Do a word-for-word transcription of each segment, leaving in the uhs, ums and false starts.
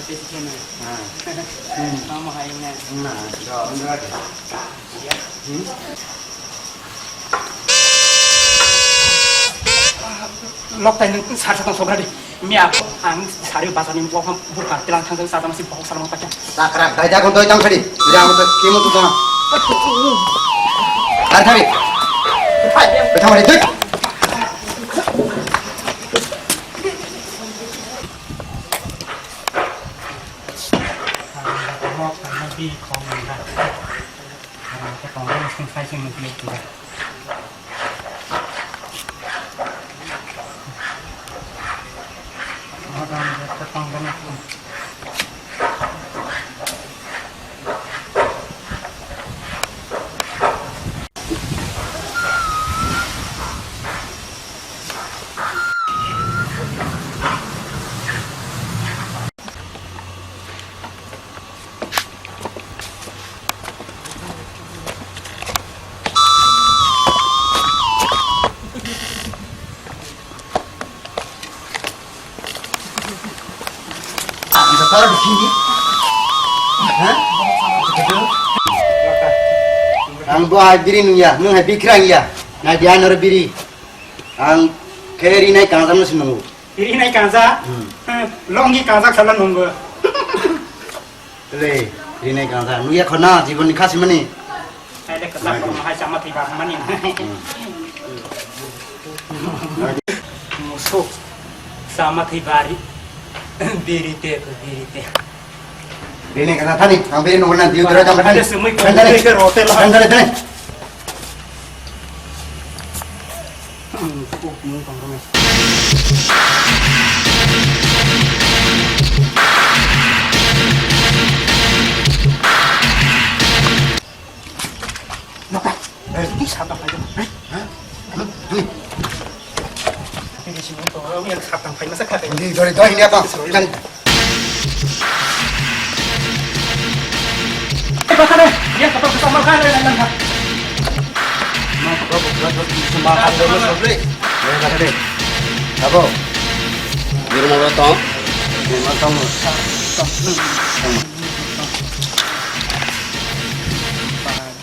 Tamo hai na. Na, do, do. Hmm? Loktai nwng sar sa tong sogra di. Miya ang sari basa ni bokam bukar tilang thang sa tama si bok salam pacha. Takrak, dai jagon doi tang khadi. Jang to kimo to tang. Ar khadi. Hai, betha mari doi. Ang bo hai biri nungya, nung hai bikrang ya. Nai dia nor biri. Ang khe rinai kangjak no sinungo. Rinai kangjak? Hmm. Hmm, longi kangjak sala nungbo. Le, rinai kangjak. Nungya khona jibon ni khasi mani. Hai le kata ko hai sama thai ba mani. Hmm. Muso sama thai bari. Biri te ko biri te. Bini kata thani, ang bini nunggu nang diu dura jam thani. Ada semua Thani, thani. Ke rote lah. Thani, thani, thani. Hmm, kuk mung tong rong. Nokta, eh, ini sata pai dong. Eh, hah? Hah? Hah? Ini si motor, ini yang satang pai masa kata ini. Ini dari dari ini apa? Kan. Eh, bakal deh. Dia kotor kotor makan deh, nang, nang. Mau ke bawah, buat, buat, semua ada dulu, sobri. Ya, bakal deh. Apa? Di rumah lo tong. Di rumah tong.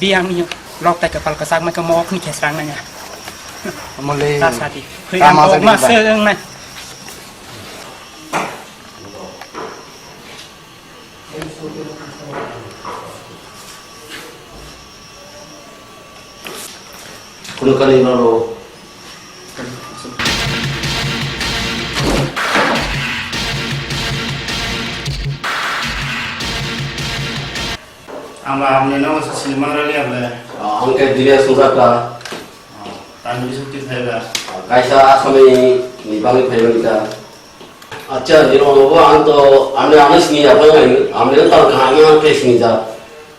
Biang ni. Lok tai kapal kasak mai ka mok ni khesrang nanya. Amole. Ta sati. Kama Khuyang sa ma di ba. Se nang nai. Kuno kani maro. Ang ba hamni no sa sini mangra liya ble. Ang ke diria sungsa ta. Tani bisu ti thai ba. Kaisa asami ni bangwi phai mani ta. Acha, ni ro bo ang to amne ano sini ya phai mani. Amne ta kaham ang ke sini ja.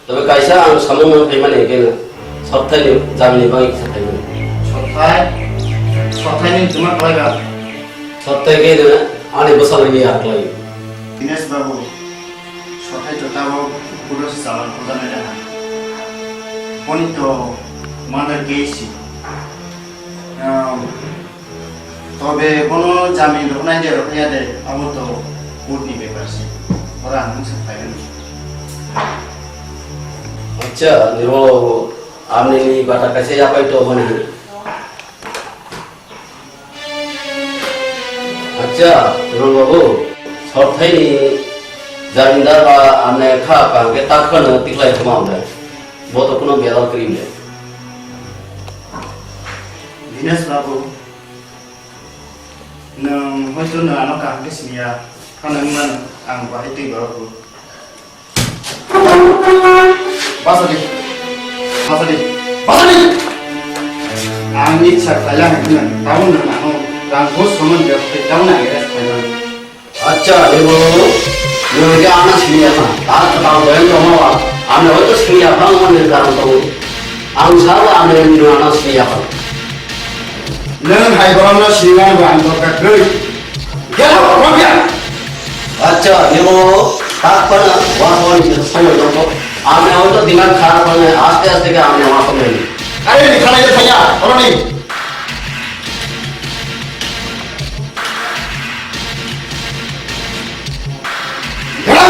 Tobe kaisa ang samung man phai mani ke na. Sotthai ni jam ni bangwi kisa phai mani. Sotthai? Sotthai ni tuma phai ba. Sotthai ke na ani bosal ni ya phai. Dinesh Babu. Sothai to tabok kudo se chalon khuljaknai da. Boni to mother kei si. Um, tobe bono jamin roknai de rokya de, abo to court ni bepar se. Ora ang sa phaiwi. Acha, nirmo amni ni bata kaisa yapai to mani. Acha, Rang babu, sorthaini jamindar ba amne kha kaham khe ta khwlano tikhlai thuma amle. Bo to kuno belal krim le. Dinesh babu, nwng hoito nwng ano kaham khe siniya, phano wngmano ang bahai twi borok bo. Basadi. Basadi. Basadi. Ang itsa khaila hwnkheno, tabuk nwng ano rang ghus soman biyok khe tabukno ang arrest khlaimano. Acha, ebo nwng khe ano siniya na, ta kwtal boyan tongma ba, ano hoito siniya bangmani karon tongo. Ang sabo ano nwng ano siniya ba. Nwng hai borokno sinimani bo ang dorkar kwrwi. Get out from here! Acha, nimo tak pana wan wan ni somoi dongko. Amne hoito diman kha pana aste aste ke amne wan somoi. Are ni khalai de thaya, oroni. Get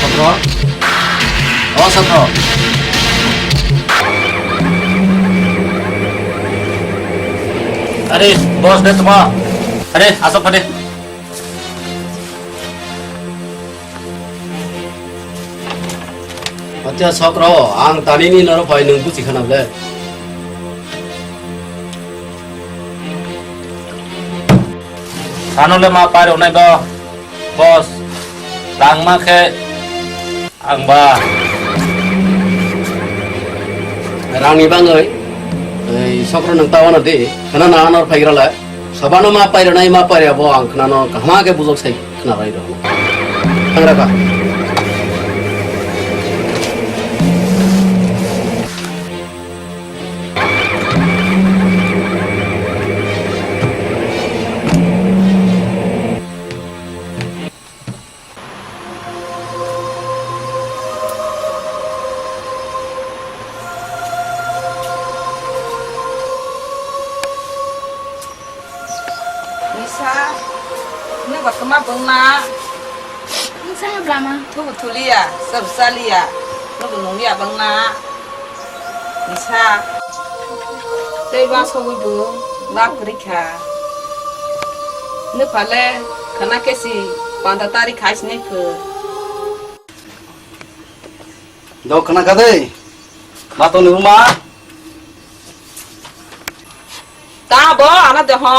Sotro. O sotro. Are, boss de tuma. Are, asok pade. Acha sokro, ang tanini noro phai nwng buchi khana ble. Ano le ma pairok nai bo, boss. Tangma khe ang ba. Rangni bangwi, ei sokro nwng ta wano di, khana na anor phaigra le. Sabano ma pairok nai ma pairya bo ang khana no kahma khe bujok sai. Khna bai rw. Thangra ka. Nisa, nungba tuma bwngna. Nisa blama. Thubu thuliya, sab saliya, nungba nungya bwngna. Nisa. Tei ba sogwi bo lab kwrwi kha. Nuphale khana kesi panda tari khai sinai kho. Dok khna kha dei. Ma to nungma. Tabo, ano deho.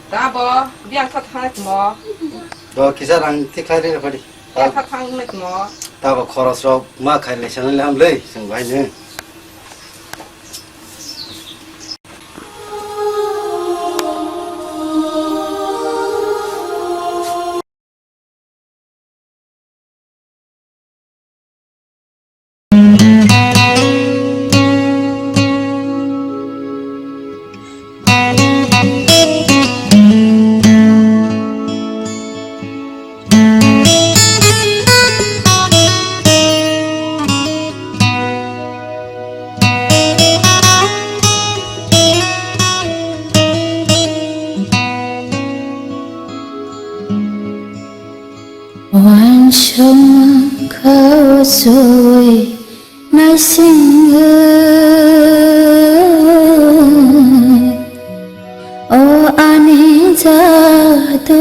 Tabo, biang kha thang mo. Do kisa rang thik khai re phadi. Biang kha thang mo. Tabo khoros rok ma khai le sanai le ham le, seng bai ne. Wansukmani khao soi naisingwi, o ani jaduna.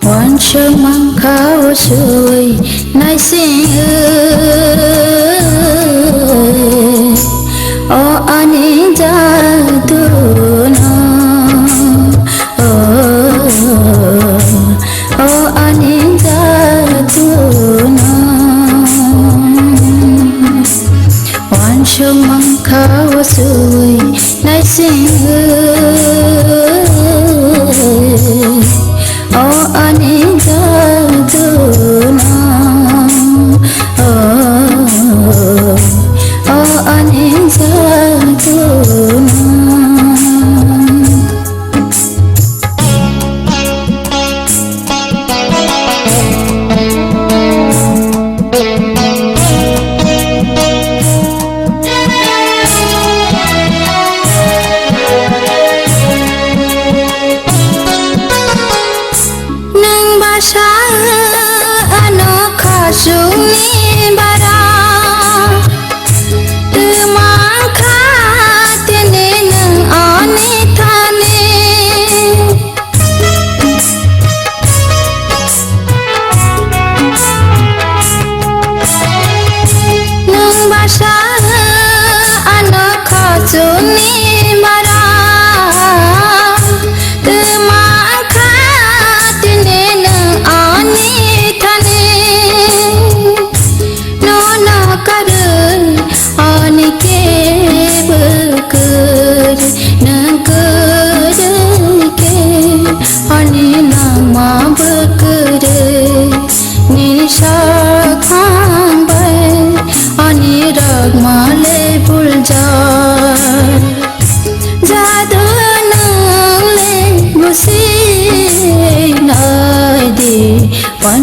Wansukmani khao soi naisingwi, o ani jaduna, o, o ani jaduna. Wansukmani khao soi naisingwi, o ani jaduna, o, o ani jaduna.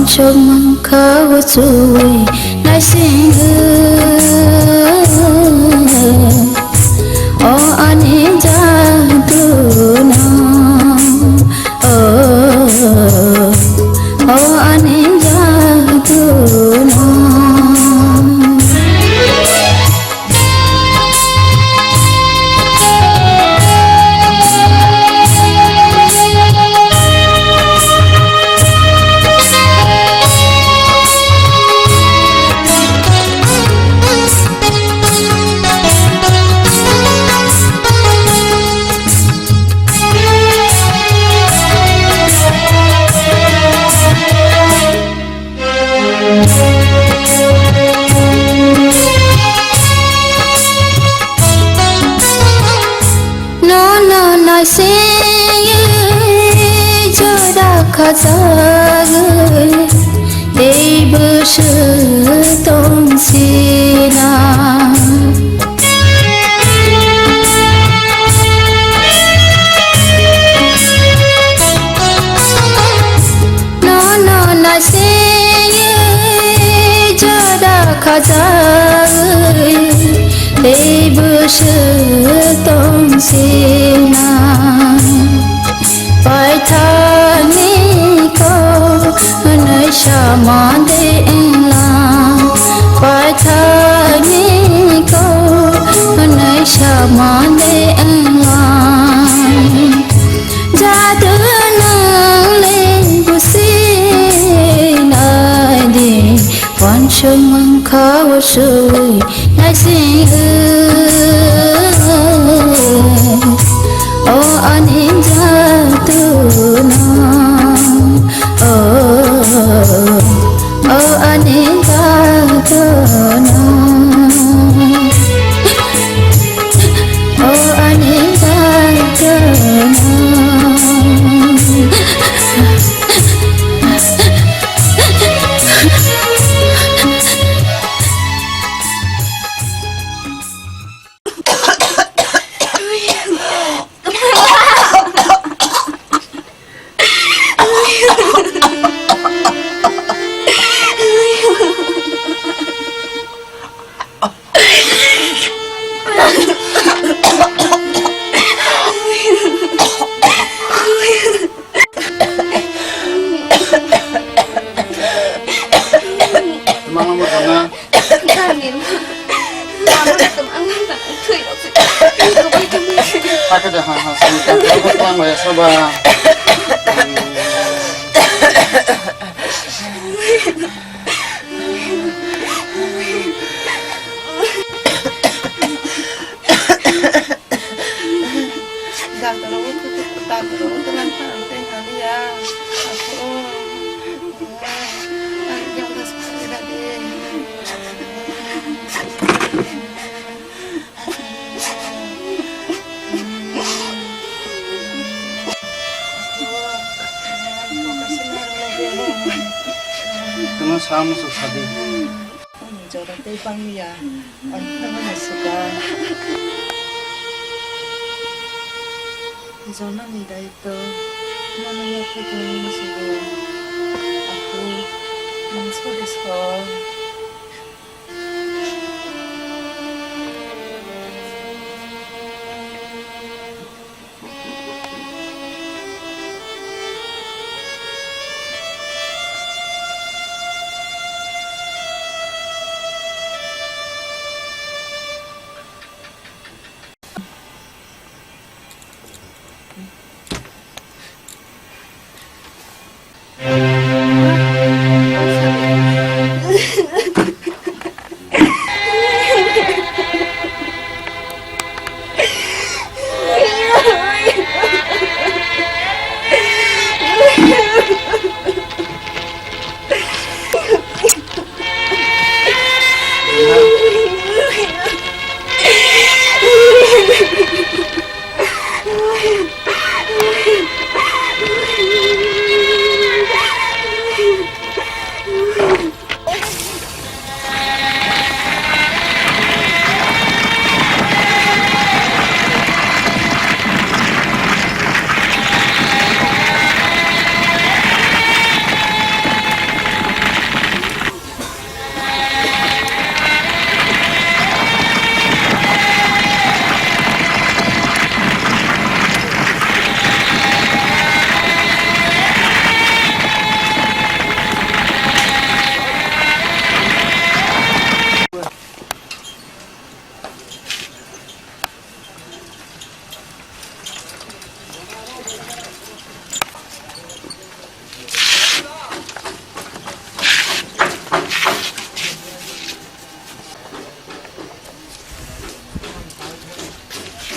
Sumangkha uchui naising o ani jaduna, o, o ani jaduna. Nono naising jora khajagwi tei bwswk tongsina. Nono naising jora khajagwi tei bwswk tongsina. Paithakni kok hwnwi sama de wngla, paithakni kok hwnwi sama de wngla. Jadu nang le busi nai di, wansuk mangkha usui naising o ani jadu no, o, o ani jadu no. O ani jaduna. Mama mo sana. Dani, mama mo sana, ang lang sana, thui rok sana. Pakai dah, ha, ha, sini tak, aku pulang ya, sabar. Doctor o, doctor o, tei nang tei nang ya. Aku, ang yang das pada di. Tama sama susah di. Jora tei pangya, ang tamo ni suka. Jona ni daitw, mano ya phaikhe ni sugo. Aku, nang sodi so.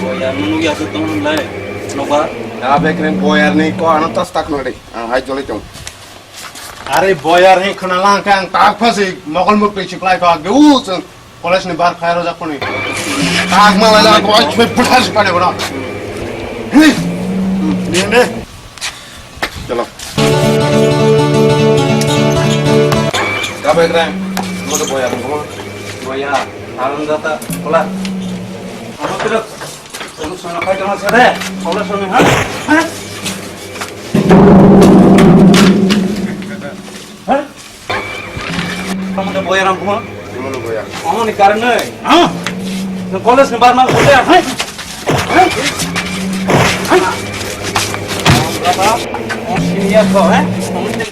Boyar no nugya se tong lai. Nokbar. Ya bekreng boyar ni ko ano tas tak nadi. Ang hai joli tong. Are boyar ni khna lang kang tak phasi mogol mukti siklai ko ge u chwng. College ni bar khai rojak kuni. Tak malai la ko ai chwe puthar si pade bora. Hi. Ni ne. Chalo. Ka bekreng. Mo to boyar mo. Boyar. Alam data. Kola. Amo tira. Solution apa itu maksudnya? Solution ha? Ha? Ha? Kamu udah boyar ampun? Gimana boyar? Kamu ni karena, ha? Nang college ni barang udah, ha? Ha? Ha? Berapa? Oh, sini ya kau, eh? Kamu ni